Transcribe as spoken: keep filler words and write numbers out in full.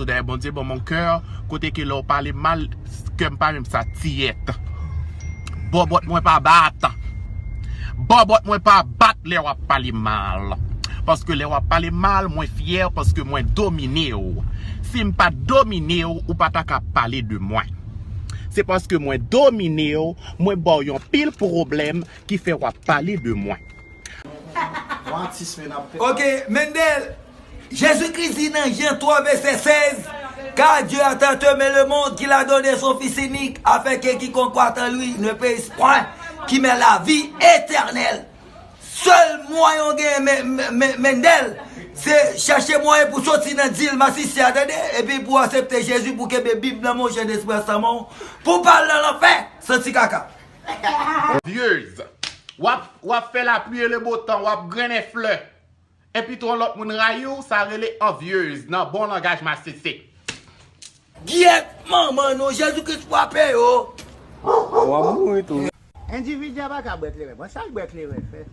Dayè Bondye ban mwen kè, kote ke lè w pale m mal, kè m pa menm sa tiyèt. Bòbòt mwen pa bat. Bòbòt mwen pa bat lè w ap pale m mal. Paske lè w ap pale m mal, mwen fyè paske mwen domine w. Si m pa t domine w, ou pa ta ka pale de mwen. Se paske mwen domine w, mwen ba w yon pil pwoblèm ki fè w ap pale de mwen. Ok, Mendel, Jezikri di nan Jan twa vèsè sèz, Car Dieu a tant aimé le monde qu'il a donné son Fils unique, afin que quiconque croit en lui ne périsse point, qu'il ait la vie éternelle. Sèl mwayen w genyen, Mendel, se chèche mwayen pou soti nan dil masisi a, tande, epi pou aksepte Jezi, pou kenbe Bib nan men w, Sentespri a nan men w, pou pa al nan lanfè, santi kaka. Envyèz. W ap, w ap fè lapli e le botan, w ap grennen flè. Epi tou yon lòt moun rayi w, sa rele envyèz nan bon langaj masisi. Gyèt manman nou, Jezi Kris frape yo. W ap mouri tou. Endividi a pa ka bwè kleren. Bon, sa l bwè kleren fè?